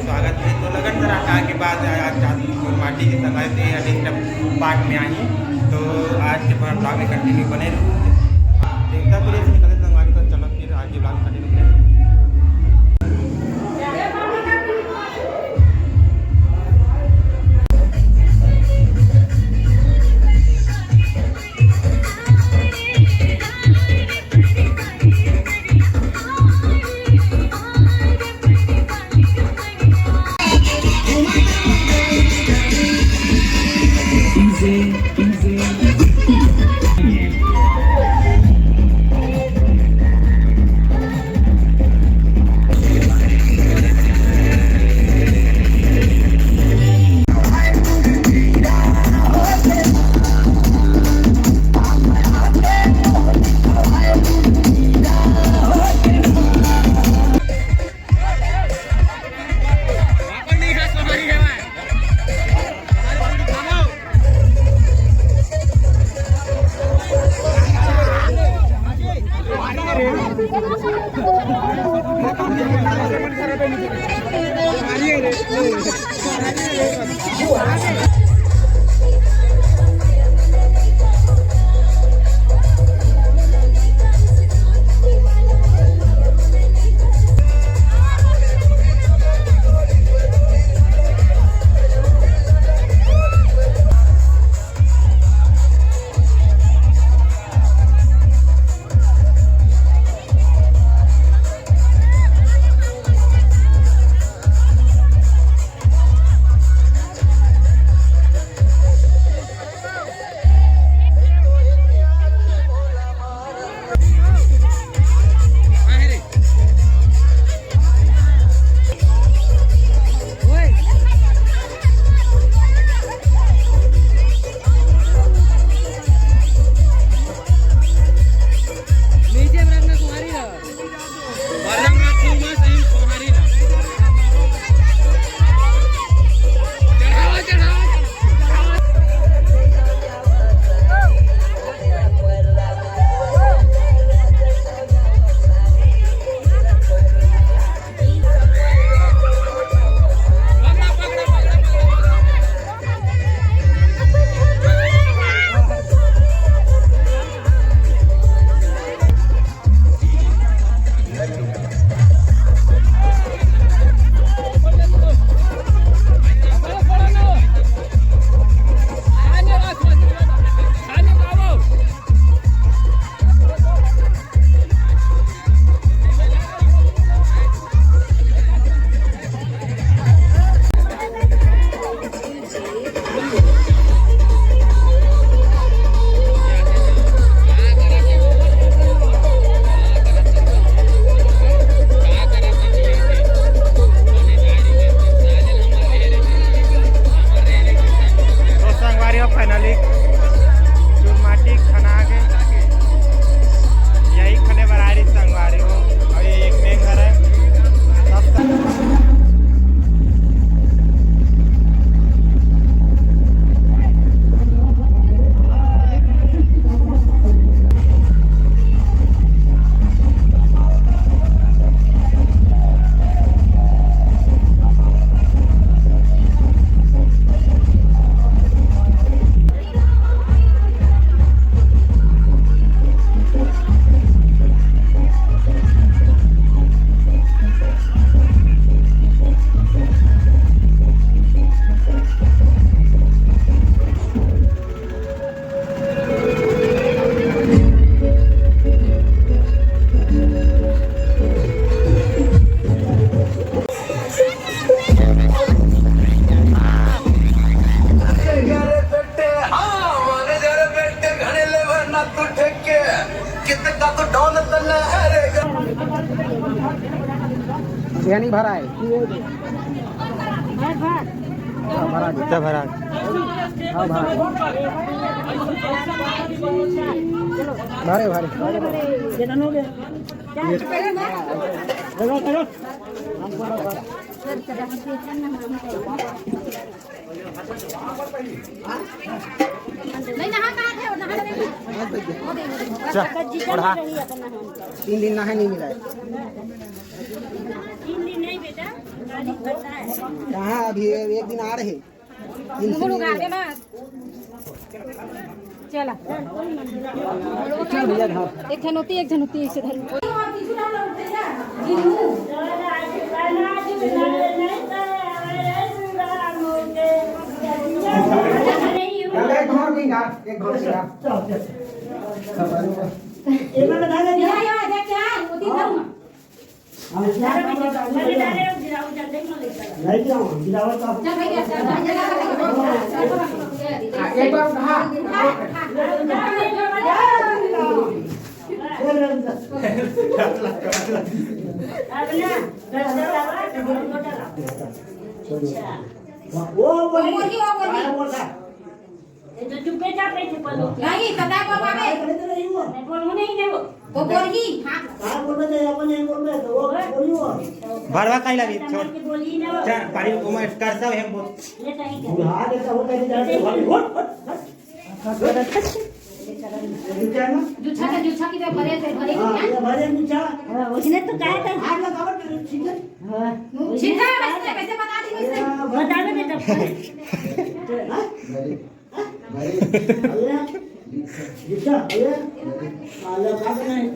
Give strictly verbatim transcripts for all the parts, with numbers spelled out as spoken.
स्वागत हे। तो लगन सर आगे बाद आज, आज माटी के संग आए थे, next part में आही। तो आज के बाद vlog में continue बने रहू। देवता पुरी से निकलते संगवारी, तो चलो फिर आगे vlog continue करें। तो संगवारी हो, finally चुरमाटी खना के यही खने बर आए रही संगवारी हो। अउ ये एक मेघ हरे, सब ये नहीं भरा है। हाँ, भरा दे। क्या भरा? हाँ, भरा दे। भरे, भरे। ये चल, ओढ़ा। तीन दिन नहाए नहीं मिला है। तीन दिन नहीं बेटा। कहाँ अभी एक दिन आ रहे। मुँह उगाड़े ना। चला। चल भैया, हाँ। एक झन होती, एक झन होती, ऐसे धर। एक घोर की यार, एक घोर की यार। चल, चल। या, या, देख, या, होती धर। ए, तो चुपे चाप रही थी, पर नहीं, पता है, पापा ने। नहीं, बोलू नहीं, नहीं वो। वो बोल ही, हाँ। कहाँ बोलना चाहिए, अपन नहीं बोलना है, तो वो बोलियो। भरवा खाई लगी, छोड़। बोली ना वो। चल, पारी को मैं करता हूँ, हम बोल। ये सही कह। हाँ, जैसा होता है, जाके भाभी, हट, हट, हट। जुच्छा ना? जुच्छा के, जुच्छा की तो भरे थे, भरे हाँ, थे। ये भरे जुच्छा। हाँ, उसने तो कहा था। हाथ लगाओ, ठीक है? हाँ। ठीक है, वैसे, वैसे बता दी, वैसे। हाँ, बता दो बेटा। हाँ?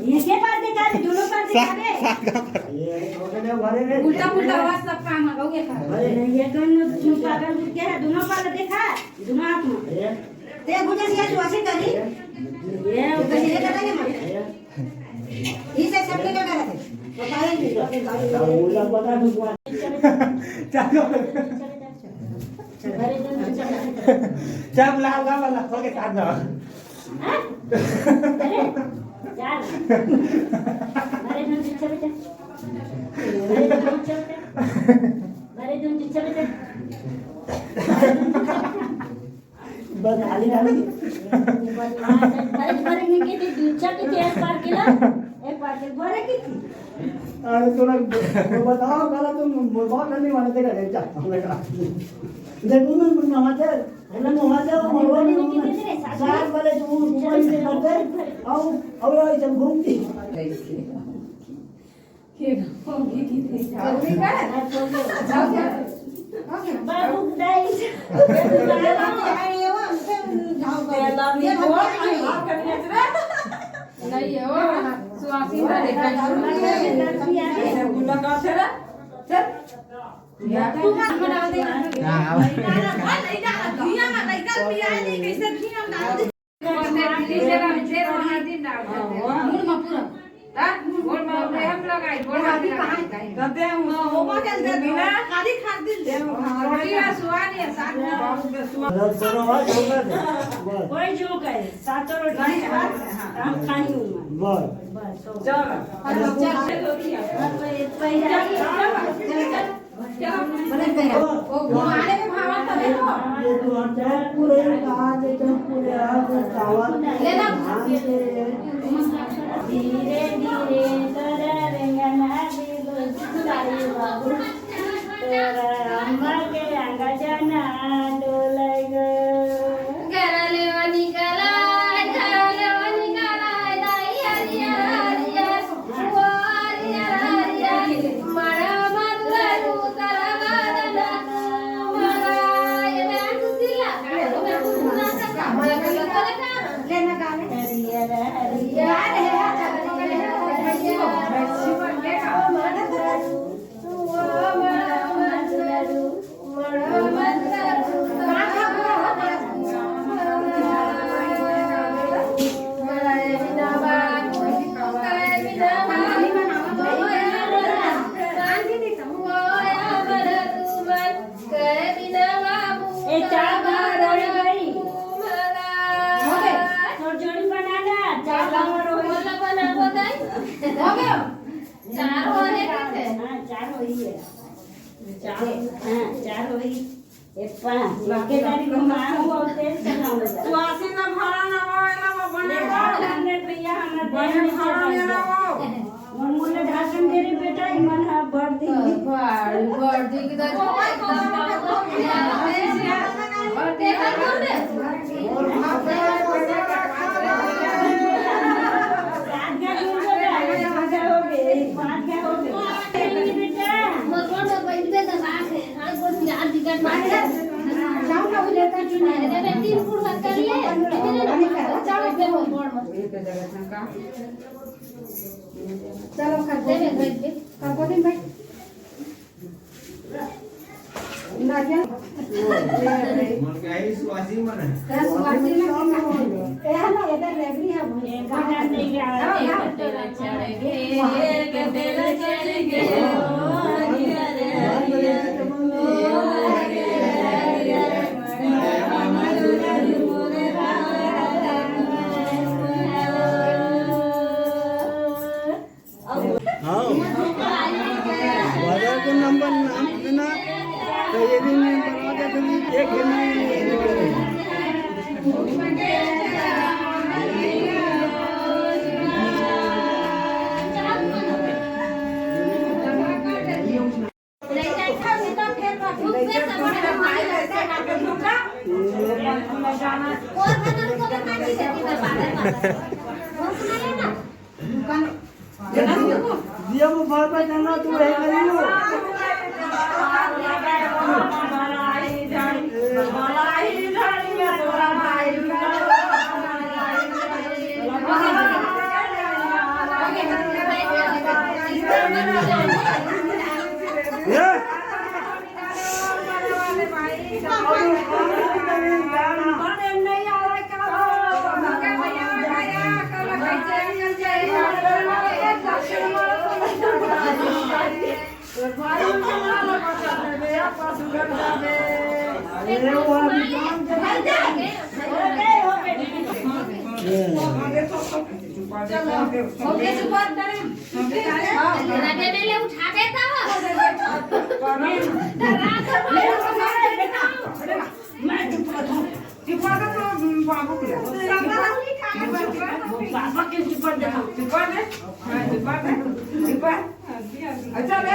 इनके पास दिखा दे, दोनों पास दिखा दे। उल्टा पुल्टा आवाज सब काम है, गौगे का। अरे नहीं, ये दोनों पागल के है, दोनों पास देखा, दोनों हाथ में। ते बुझे सिया सुवासी करी। ये उधर ये करेंगे मत। इसे सबके क्या करते? बताएंगे। चल, लाओ, लाओ, लाओ, ओके, साथ में। हाँ? अरे, यार। अरे, तुम पीछे बैठो। अरे, तुम पीछे बैठो। अरे, तुम पीछे बैठो। बस, खाली, खाली। अरे, अरे, इनके तो दूसरा के चेयर पार किया। एक बार के बोले की थी। अरे, थोड़ा बताओ, पहले तुम बहुत करने वाले थे, जा, हमने कहा। जब तुम, तुम वहाँ से हेलो, वहाँ जाओ, अरे, वहाँ बोले जाओ, नहीं, नहीं, नहीं, साथ में। साथ वाले जो वो ऊपर से करते हैं, आओ, आओ, आओ, जब घूमती। बाबू, नहीं। नहीं है वो, सुहासिन का देखा। कोई जो कहे, सातों रोटी के बाद हम खाई हूँ। बस। बस, हो गया। चल। चल, चल, चल। बस, बस, बस। वो घुमाने में भावा तबे तो। ये तो हम चाहे पूरे कहा के तुम पूरे हाथ में चावल लेना। धान के। धीरे धीरे तोरा रेंगना भी गोसाई बाबू। तोरा अम्मा के आगा जाना डोले गो। घरा ले वो निकला, घरा ले वो निकला, दाई हरिया, हरिया। ए, चाय बना रही भाई। हो गए? थोड़ी जोड़ी बना ना, चाय बना रही। हो गया? चार हो रहे थे। हाँ, चार हो ही है। चार, हाँ, चार हो ही। ए, पाँच। बाकी तारीख को माँ हो और तेल चढ़ाऊंगा। सुहासिन ना भाड़ा ना वो, ना वो बने ले, भाड़ा। हमने भैया, हमने बने बहन भाड़ा में ना वो। मन मुल्ले भाषण दे रही बेटा, ई मन हा भर दी। भर, भर दी कि तो सात घाट हो गए, पाँच घाट हो गए, पाँच घाट हो गए। बेटा। चलो, कर दे, कर दे भाई। ना क्या? मन का ही सुवासी मन है। क्या सुवासी मन है? ये है ना, इधर रेवड़ी है, वो। हाँ। बाजार को नंबर नाम देना, तो ये भी नंबर आ जाता है, एक ही नंबर। दिया वो बार बार जाना, तू रहे करी लो। ये अच्छा, ले